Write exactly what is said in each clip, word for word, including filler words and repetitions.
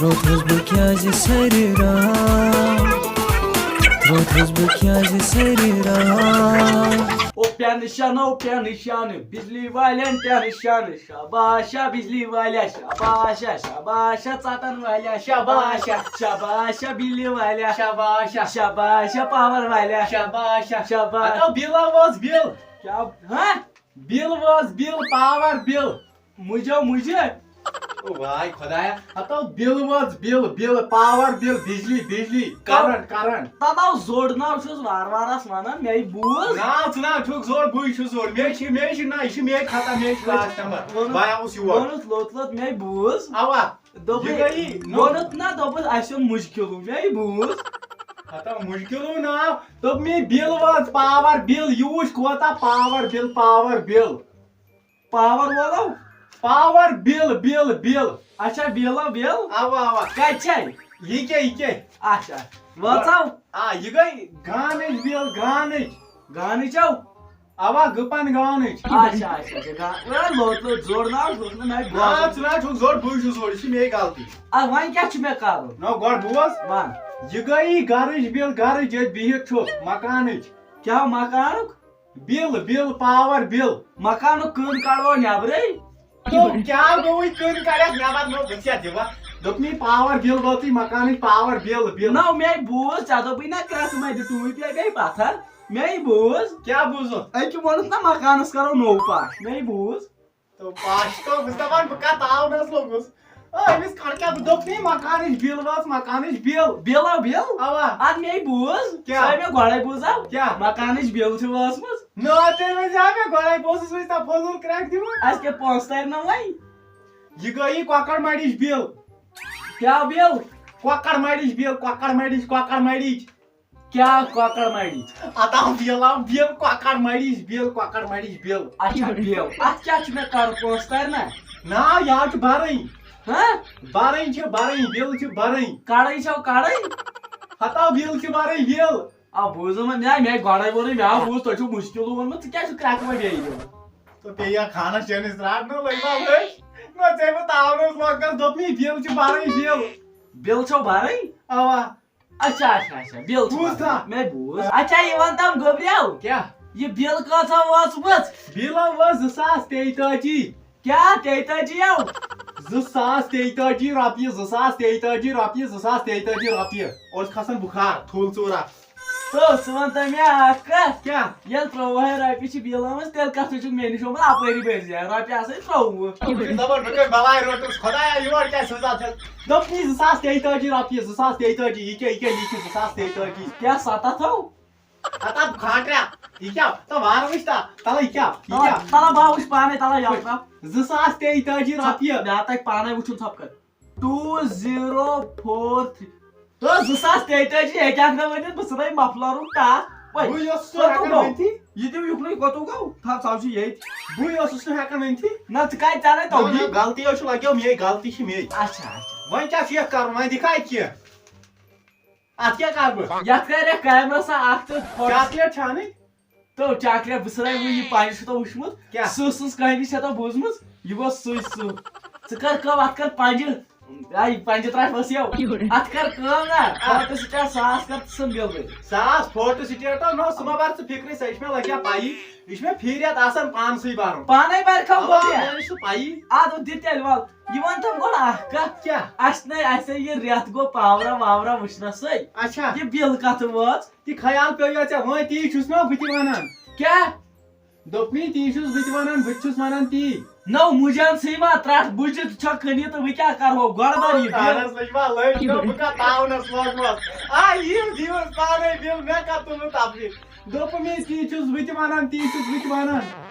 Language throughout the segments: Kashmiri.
روٚٹھس بہٕ کیٛازِ سرِ رام؟ روٚٹھس بہٕ کیٛازِ سرِ رام؟ او پینشن، او پینشن، بجلی والٮ۪ن ٹینشن۔ شاباشا بجلی والیا، شاباشا، شاباشا ژٹن والیا، شاباشا، شاباشا بجلی والیا، شاباشا، شاباشا پاور والیا، شاباشا، شاباشا۔ ہتو بِل وٲژ بِل۔ کیٛاہ؟ ہاں؟ بِل وٲژ بِل، پاور بِل۔ مُجو مُجہِ۔ او واے خۄدایا، ہتو بِل وٲژ بِل، بِل، پاور بِل، بجلی، بِجلی، کرنٹ، کرنٹ۔ تَتھ آو زوٚڑ ناو چھُس وارٕ وارٕ ونان، مےٚ بوٗز۔ نا، ژٕ نا چھُکھ زوٚڑ، بٕے چھُس زوٚڑ۔ مےٚ چھِ، مےٚ چھِ، نہ، یہِ چھِ مےٚ خطا، مےٚ چھِ لاسٹ نمبر۔ ووٚنُتھ، بہٕ آوُس یور۔ ووٚنُتھ لوٚت لوٚت مےٚ بوٗز۔ اوا۔ دوٚپُے، یہِ گٔیی نو- ووٚنُتھ نا، دوٚپُس، اَسہِ اوٚن مُشکِلو، مےٚ بوٗز۔ ہتا مُشکِلو ناو، دوٚپ مےٚ بِل وٲژ، پاور بِل، یہِ وٕچھ کوتاہ power bill, power bill. Power Volvo? Power bill, bill, bill. اچھا، بِل، بِل۔ اوا، اوا۔ کتہِ چھے؟ یہِ کیٛاہ، یہِ کیٛاہ؟ اچھا، وٲژو؟ آ، یہِ گٔے گانٕچ بِل، گانٕچ۔ گانٕچ او؟ اوا، گُپن گانٕچ۔ اچھا، اچھا، اچھا، گا-، اے، لوٚت، لوٚت، زوٚڑ ناو، زوٚڑ نہٕ مےٚ بوزُن۔ نا، ژٕ نا چھُکھ زوٚڑ، بٕے چھُس زوٚڑ، یہِ چھِ مے غلطی۔ آ، وۄنۍ کیٛاہ چھُ مےٚ کرُن؟ نہ، گۄڈٕ بوز۔ وَن۔ یہِ گٔیی گرٕچ بِل، گرٕچ ییٚتہِ بِہِتھ چھُکھ، مکانٕچ۔ کیٛاہ مکانُک؟ Bill, bill, power bill. مکانُک کٕن کڑو نٮ۪برٕے۔ تو کیٛاہ گوٚوُے کٕن کڑکھ نٮ۪بر؟ نو بہٕ ژےٚ دِوان۔ دوٚپمَے پاور بِل وٲژٕے مکانٕچ پاور بِل، بِل۔ نو مے بوٗز، ژےٚ دوٚپُے نا کرٛٮ۪کھ مَے دِ ٹوٗپۍ لَگے پَتھر۔ مے بوٗز۔ کیٛاہ بوٗزُتھ؟ أکۍ ووٚنُتھ نا مکانس کرو نوٚو پاش۔ مے بوٗز۔ تو پاش تو بہٕ چھُس دَپان بہٕ کَتھ تاونَس لوٚگُس۔ آ، أمِس کَر کیٛاہ؟ بہٕ دوٚپ مےٚ مکانٕچ بِل وٲژ، مکانٕچ بِل۔ بِل ہا بِل؟ اَوا۔ اَدٕ مے بوٗز۔ کیٛاہ؟ سۄ مےٚ گۄڈَے بوٗزا۔ کیٛاہ؟ مکانٕچ بِل چھِ وٲژمٕژ۔ نہ، تیٚلہِ ؤنۍ زِ ہا مےٚ گۄڈَے، بہٕ اوسُس وٕنہِ تَتھ فضوٗل کرٛٮ۪کھ دِوان۔ اَسہِ کیٛاہ پونٛسہٕ تَرِ نہ وۄنۍ؟ یہِ گٔیی کۄکر مَڑِچ بِل۔ کیٛاہ بِل؟ کۄکر مَڑِچ بِل، کۄکر مَڑِچ، کۄکر مَڑِچ۔ کیٛاہ کۄکر مَڑِچ؟ اَتھ آو بِل، آو بِل، کۄکر مَڑِچ بِل، کۄکر مَڑِچ بِل۔ اچھا، بِل۔ اَتھ کیٛاہ چھُ مےٚ کَرُن؟ پونٛسہٕ تَرِ نہ؟ نہ، یہِ حظ چھُ بَرٕنۍ۔ ہہ؟ بَرٕنۍ چھِ بَرٕنۍ، بِل چھِ بَرٕنۍ۔ کَڑٕنۍ چھَو کَڑٕنۍ؟ ہَتاو بِل چھِ بَرٕنۍ، بِل۔ آ، بوٗزُم وۄنۍ، مےٚ، مےٚ گۄڈَے ووٚنُے، مےٚ آو بوٗز، تۄہہِ چھُو مُشکِلو ووٚنمُت، ژٕ کیٛاہ چھُکھ کرٛٮ۪کہٕ وۄنۍ بیٚیہِ دِوان؟ تہٕ پیٚیہِ یا خانَس چٲنِس رَٹنہٕ، لٔگۍ ما لٔج؟ نہ، ژےٚ بہٕ تاونَس لوٚگ، دوٚپ مےٚ، بِل چھِ بَرٕنۍ، بِل۔ بِل چھَو بَرٕنۍ؟ اَوا۔ اچھا، اچھا، اچھا، بِل چھِ بوٗز بَرٕنۍ۔ تھا۔ مےٚ بوٗز۔ اچھا، یہِ وَن تَم گوٚبریو، کیٛاہ؟ یہِ بِل کۭژاہ وٲژمٕژ؟ بِل حظ وٲژ زٕ ساس تیٚتٲجی۔ کیٛاہ تیٚتٲجی یو؟ زٕ ساس تیٚتٲجی رۄپیہِ، زٕ ساس تیٚتٲجی رۄپیہِ، زٕ ساس تیٚتٲجی رۄپیہِ۔ اوس کھسان بُخار، ٹھوٗل ژوٗرا۔ تو ژٕ وَن تہٕ مےٚ اَکھ کَتھ۔ کیٛاہ؟ ییٚلہِ ترٛۆوُہَے رۄپیہِ چھِ بِل آمٕژ، تیٚلہِ کَتھ ژٕ چھُکھ مےٚ نِش آمُت اَپٲری بٔرۍ زِ رۄپیہِ آسَے ترٛۆوُہ۔ بہٕ چھُس دَپان، بہٕ کَمہِ بَلاے روٚٹُس خۄدایا یور، کیٛاہ چھُس اَتھ ہٮ۪تھ؟ دوٚپُن، یہِ زٕ ساس تیٚتٲجی رۄپیہِ، زٕ ساس تیٚتٲجی، یہِ کیٛاہ، یہِ کیٛاہ، یہِ چھِ زٕ ساس تیٚتٲجی۔ کیٛاہ سَتَتھ ہو؟ ہتا کھانٹریا، یہِ کیٛاہ؟ تہٕ وارٕ وٕچھ تا، تَلہٕ یہِ کیٛاہ؟ یہِ تَلہٕ، کیٛاہ؟ تَلہٕ بہٕ وٕچھ پانَے، تَلہٕ یَلہٕ ترٛاو۔ زٕ ساس تیٚتٲجی رۄپیہِ۔ مےٚ آو تَتہِ پانَے وٕچھُن ژھۄپہٕ کٔرِتھ۔ Two zero four three. تو زٕ ساس تیٚتٲجی ہیٚکہِ اَکھ نہ ؤنِتھ، بہٕ ژھٕنَے مفلرُک ٹاس۔ وۄنۍ بٕے اوسُس نہٕ کوٚتُو ہٮ۪کان گوٚو؟ ؤنتھٕے۔ یہِ تہِ یُکنُے کوٚتُو گوٚو؟ تھاو، ژاو چھُ ییٚتہِ۔ بٕے اوسُس نہٕ ہٮ۪کان ؤنتھٕے۔ نہ، ژٕ کَتہِ ژےٚ نَے نہ، توٚگی؟ نہ، غلطی حظ چھِ لَگیو مے، غلطی چھِ مے۔ اچھا، اچھا۔ وۄنۍ کیٛاہ چھُ یَتھ کَرُن؟ وۄنۍ دِکھا اَتہِ کینٛہہ؟ اَتھ کیٛاہ کَرٕ بہٕ؟ یَتھ کَرِ کیمرَس اَکھ تہٕ چاکلیٹ چھانٕے؟ تو چاکلیٹ، بہٕ ژھٕنَے وۄنۍ یہِ پنٛجہِ سۭتۍ وٕچھمُت۔ کیٛاہ؟ سٕہہ سٕنٛز کہانی چھےٚ تو بوٗزمٕژ؟ یہِ گوٚو سُے سٕہہ۔ ژٕ کر کٲم، اَتھ کر پنٛجہِ، آے پنٛجہِ ترٛٹھ ؤسِو۔ اَتھ کر کٲم نا، آ۔ فوٹو سٹیٹ ساس کر تہٕ ژھٕن بِلکُل۔ ساس فوٹو سٹیٹ، نہ، سُہ ما بَر ژٕ فِکرِ، سۄ چھِ مےٚ لَگیا پَیی۔ یہِ چھُ مےٚ فِرِتھ آسان پانسٕے بَرُن۔ پانے بَر کھا اَوا، گوٚبریا؟ مےٚ چھُ پَیی۔ اَدٕ دِ تیٚلہِ وَل۔ یہِ وَن تہٕ گۄڈٕ اَکھ کَتھ۔ کیٛاہ؟ اَسہِ نے، اَسہِ نے یہِ رٮ۪تھ گوٚو پاورا واورا وٕچھنَسٕے۔ اچھا۔ یہِ بِل کَتھ وٲژ؟ تہِ خیال پیوٚو یا ژےٚ؟ وۄنۍ تی چھُس نا بہٕ تہِ وَنان۔ کیٛاہ؟ دوٚپمَے تی چھُس بہٕ تہِ وَنان، بہٕ تہِ چھُس وَنان تی۔ نو مُجان سٕے ما ترٛٹھ بُجہِ چھا کٕنہِ تہٕ وۄنۍ کیٛاہ کَرہو؟ گۄڈٕ بَر یہِ بِل۔ اَہَن حظ، وۄنۍ چھِ ما لٔج نہ بہٕ کَتھ تاونَس لوگمُت۔ آ، یہِ دِیِو أسۍ پانَے بِل، مےٚ کَتھ تُلُن تَفریٖق؟ دوٚپمَے تی چھُس بہٕ تہِ وَنان، تی چھُس بہٕ تہِ وَنان۔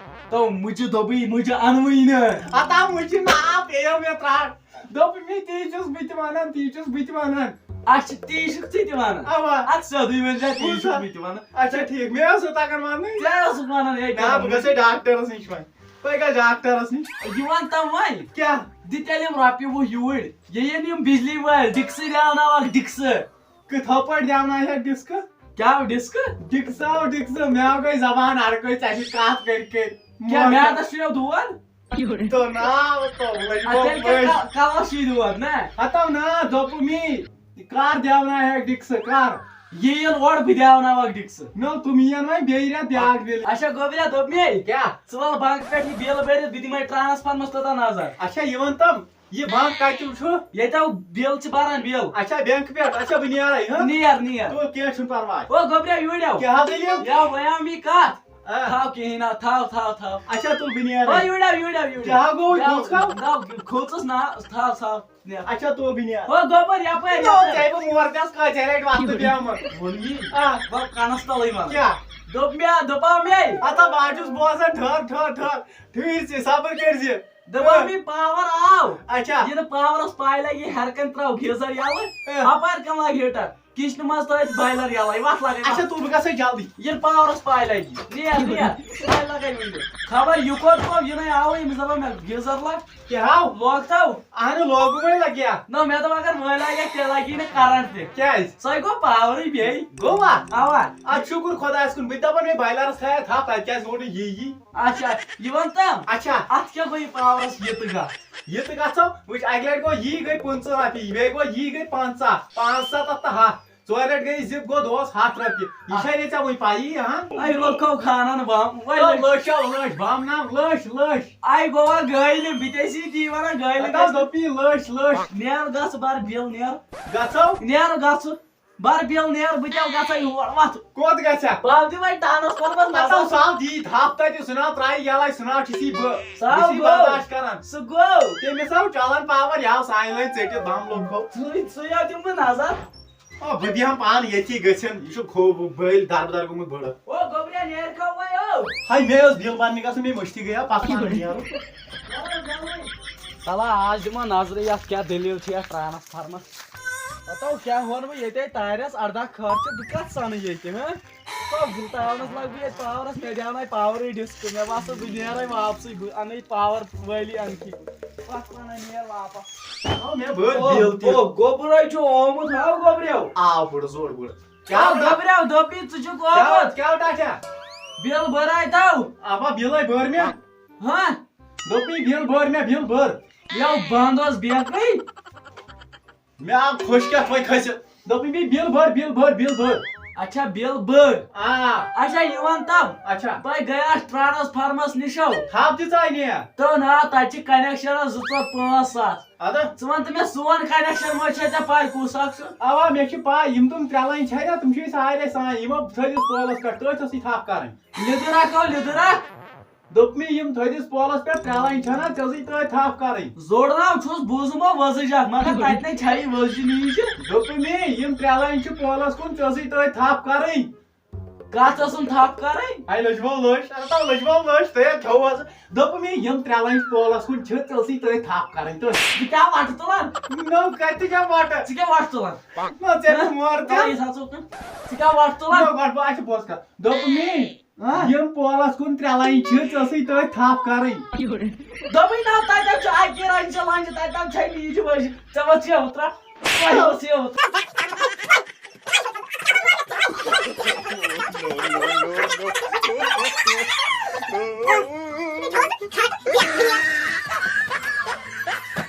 تو مُجہِ دوٚپُے، مُجہِ اَنوٕے نہٕ۔ ہتا مُجہِ نا، آ، پیٚیو مےٚ ترٛٹھ۔ دوٚپمَے تی چھُس بہٕ تہِ وَنان، تی چھُس بہٕ تہِ وَنان۔ اچھا، تی چھُکھ ژٕ تہِ وَنان؟ اَوا۔ اَدٕ سیوٚدُے ؤنۍ زِ، تی بوٗز چھُس سا؟ بہٕ تہِ وَنان۔ اچھا، ٹھیٖک۔ مےٚ ٲس نہٕ تَگان وَننٕے۔ ژےٚ ٲسُکھ وَنان، ہے، نا، بہٕ گژھٕ ہے ڈاکٹرَس نِش وۄنۍ۔ تُہۍ گژھِ ڈاکٹرَس نِش۔ یہِ وَن تَم وۄنۍ۔ کیٛاہ؟ دِ تیٚلہِ یِم رۄپیہِ وُہ یوٗرۍ۔ یہِ یِن یِم بِجلی وٲلۍ، ڈِکسہٕ دیٛاوناوَکھ، ڈِکسہٕ۔ کِتھو پٲٹھۍ دیٛاوناوہَکھ ڈِسکہٕ؟ کیٛاہ ڈِسکہٕ؟ ڈِکسہٕ، ڈِکسہٕ۔ مےٚ گٔے زبان اَڑکٲے ژےٚ سۭتۍ کَتھ کٔرۍ کٔرۍ۔ کیٛاہ مےٚ میٛادَس چھُ یَو دود؟ تو نا، تو لٔج اَدٕ تیٚلہِ کیٛاہ وۄنۍ۔ کَ- کَلَس چھُے دود نا؟ ہتو نا، دوٚپُم یی، کر دیاوناوکھ ڈِکسہٕ، کر؟ یہِ یِن اورٕ بہٕ دیاوناوَکھ ڈِکسہٕ۔ نو، تِم یِن وۄنۍ بیٚیہِ رٮ۪تھ بیٛاکھ بِل۔ اچھا گوٚبریا، دوٚپ مے، کیٛاہ؟ ژٕ وَل بنٛک پٮ۪ٹھ یہِ بِل بٔرِتھ، بہٕ دِمَے ٹرانسفارمَس توٚتام نظر۔ اچھا، یہِ وَن تَم، یہِ بنٛک کَتہِ چھُ؟ ییٚتہِ آو بِل چھِ بَران بِل۔ اچھا، بینک پٮ۪ٹھ، اچھا، بہٕ نیرے، ہہ؟ نیر نیر۔ تُل، کینٛہہ چھُنہٕ پرواے۔ او گوٚبریا یوٗرۍ آو۔ کیٛاہ دٔلیٖل؟ یا وۄنۍ آو مےٚ کَتھ۔ آ۔ تھاو کِہیٖنۍ نہ، تھاو تھاو تھاو۔ اچھا، تُل، بہٕ او نیرے۔ یوٗرۍ آو، یوٗرۍ آو، یوٗرۍ آو۔ کیٛاہ گوٚو، یا- کھوٗژکھا؟ نہ، کھوٗژُس نہ، تھاو تھاو۔ نیر۔ اچھا، تُل، بہٕ نیرے۔ او گوٚبر یَپٲرۍ، نو، یَپٲرۍ۔ ژےٚ بہٕ مور تہِ آسہٕ کٲژِ لَٹہِ وَتھ تہٕ بیٚہمہٕ۔ ووٚن مےٚ۔ آ۔ وَل کَنَس تَلٕے وَل۔ کیٛاہ؟ دوٚپ مےٚ، دوٚپاو مے۔ ہتا بہٕ ہا چھُس بوزان، ٹھٔہر، ٹھٔہر، ٹھٔہر۔ ٹھٔہر ژٕ، صبر کٔرۍ زِ۔ دوٚپُن مےٚ پاور آو۔ اچھا۔ یہِ نہٕ پاورس پاے لگہِ، یہِ ہیرٕ کنہِ تراو گیٖزر یلہٕ، اے۔ اپارِ کنہِ لگہِ ہیٹر، کچنہٕ منٛز تھٲوِتھ بایلر یلے، وتھ لگے۔ اچھا، تُل، بہٕ گژھے جلدی۔ یہِ نہٕ پاورس پاے لگہِ، نیر نیر، پاے لگے وُنہِ۔ خبر یہِ کوٚت گوٚو، یہِ نَے آوٕے، أمِس دپان مےٚ گیٖزر لگ، کیٛاہ ہاو؟ لوگ تو۔ اہنُو، لوگُے وۄنۍ لگیا۔ نہ، مےٚ دوٚپ اگر وۄنۍ لگہِ، تیٚلہِ لگی نہٕ کرنٹ تہِ۔ کیٛازِ؟ سۄے گوٚو پاورٕے بیٚیہِ۔ گوٚوا؟ اوا۔ ادٕ شُکُر خۄدایَس کُن، بہٕ تہِ دپان مےٚ بایلرس تھایتھ تھپھ، تتہِ کیٛازِ ووٚنُے یی یی۔ اچھا، یہِ وَن تم۔ اچھا۔ اتھ کیٛاہ گوٚو یہِ پاورس یہِ تہٕ گژھ؟ یہِ تہٕ گژھو، وٕچھ، اکہِ لٹہِ گوٚو یی گٔے پٕنٛژٕہ رۄپیہِ، بیٚیہِ گوٚو یی گٔے پنٛژاہ، پانٛژھ ستتھ تہٕ ہتھ، ژورِ لٹہِ گٔے زِپ، گوٚو دۄہس ہتھ رۄپیہِ۔ یہِ چھا نہٕ ژےٚ وُنہِ پَیی، اہن؟ اے لوکو خانن بم، وے تو لوکو۔ لٔچھ آو لٔچھ، بم نام لٔچھ، لٔچھ۔ اے گوٚوا گٲلۍ، بہٕ تے سی تی ونان گٲلۍ ہتا دوٚپ یی لٔچھ، لٔچھ۔ نیر گژھ بر بیل نیر۔ گژھو؟ نیر گژھ۔ بر بیل نیر، بہٕ تہِ گژھے یور وتھ۔ کوٚت گژھِ؟ بہٕ دِ وۄنۍ ٹانس پربس پتہٕ نظر۔ سال دی تھپھ تتہِ، سُہ ناو ترٛایہِ یلے، سُہ ناو چھُ سی بہٕ، سال بہٕ سی گوٚو۔ برداشت کران۔ سُہ گوٚو۔ تٔمِس آو چلان پاور، یہِ آو سانہِ لٲنۍ ژٔٹِتھ بم لوٚگو۔ ژٕے، ژٕے یوت دِمہٕ بہٕ نظر۔ آ، بہٕ بیٚہمہٕ پانہٕ ییٚتھی گٔژھِنۍ، یہِ چھُ کھو-، بٔلۍ دربہٕ دربہٕ گوٚمُت بٔڑٕ۔ او گوٚبریا، نیرِ کھا وۄنۍ او۔ ہاے، مےٚ ٲس بِل برنہِ گژھُن، مےٚ مٔشتٕے گٔیا پتہٕ پانہٕ نیرُن۔ تلا آز دِمو نظرِ یتھ کیٛاہ دٔلیٖل چھِ یتھ ٹرانسفارمس۔ پتہٕ کیٛاہ وَنہٕ بہٕ ییٚتے تارٮ۪س ارداہ خٲر چھِ، بہٕ کتھ سنہٕ ییٚتہِ، ہہ؟ تو بِل تراونس لگ بہٕ ییٚتہِ پاورس، مےٚ دیٛاوناے پاورٕے ڈِسک، مےٚ باسان بہٕ نیرے واپسٕے، بہٕ انے پاور وٲلی انکھٕے۔ پتہٕ پنہ نیر واپس۔ آ، مےٚ بٔر بِل تہِ۔ او، گوٚبرے چھُ آمُت، ہاو گوٚبریو۔ آو بُڑٕ زوٚر بُڑٕ۔ کیٛاہ کیٛاہ گوٚبریو، دوٚپی ژٕ چھُکھ کیٛاہ آمُت۔ کیٛاہ ٹاٹھا؟ بِل بٔراے تو۔ اما بِلے بٔر مےٚ۔ ہاں؟ دوٚپُے بِل بٔر مےٚ، بِل بٔر۔ یو بند اوس بیکٕے۔ مےٚ آو خۄش کیٛاہ تھوٚے کھٔسِتھ۔ دوٚپُے مےٚ بِل بٔر، بِل بٔر، بِل بٔر۔ اچھا، بِل بٔر۔ آ۔ اچھا، یہِ وَن تَو۔ اچھا۔ تۄہہِ گٔیاس ٹرانسفارمس نِشو۔ تھپھ دِژاے نیر۔ تو نا، تَتہِ چھِ کنیکشنس زٕ ژور پانٛژھ ستھ۔ اَدٕ۔ ژٕ وَن تہٕ مےٚ، سون کنیکشن ما چھےٚ ژےٚ پَے کُس اکھ چھُ؟ اوا، مےٚ چھِ پَے، یِم تِم ترٛےٚ لاین چھےٚ نا، تِم چھِ أسۍ سارے سان، یِمو تھٲیزِس پولس پٮ۪ٹھ، تٔتھۍ ٲسٕے تھپھ کرٕنۍ۔ لیٚدٕر اکھ ہو، لیٚدٕر اکھ۔ دوٚپ مےٚ، یِم تھٲیزِس پولس پٮ۪ٹھ ترٛےٚ لاین چھےٚ نا، ژےٚ ٲسٕے تٔتھۍ تھپھ کرٕنۍ۔ زوڑ ناو چھُس بوٗزمُت وۄزٕج اکھ، مگر تَتہِ نے چھےٚ یہِ وۄزجہِ نِش۔ دوٚپ مےٚ، یِم ترٛےٚ لاین چھِ پولس کُن، ژےٚ ٲسٕے تٔتھۍ تھپھ کرٕنۍ۔ کتھ ٲسٕم تھپھ کرٕنۍ؟ ہے لٔجمو لٔج، اَدٕ تَو لٔجمو لٔج، تۄہہِ ہے کھیوٚو حظ۔ دوٚپ مےٚ، یِم ترٛےٚ لٲنٛچ پولس کُن چھِ، ژےٚ ٲسٕے تٔتھۍ تھپھ کرٕنۍ تہٕ۔ ژٕ کیٛاہ وَٹہٕ تُلان؟ نو، کَتہِ ژٕ کیٛاہ وَٹہٕ؟ ژٕ کیٛاہ وَٹہٕ تُلان؟ نو، ژےٚ ہہ؟ مور تہِ۔ تَلہٕ یہِ سا ژٕ کُن۔ ژٕ کیٛاہ وَٹہٕ تُلان؟ نو، گۄڈٕ بہٕ اَسہِ بوز کَتھ۔ دوٚپ مےٚ، ہہ؟ یِم پولس کُن ترٛےٚ لٲنٛچ چھِ، ژےٚ ٲسٕے تٔتھۍ تھپھ کرٕنۍ۔ دوٚپُے نا، تَتٮ۪ن چھُ اَکی رنٛجہِ لنٛجہِ، تَتٮ۪ن چھےٚ نیٖجہِ وٲجہِ۔ ژےٚ وَتھ یہِ اوترا، ژےٚ وَتھ یہِ اوترا۔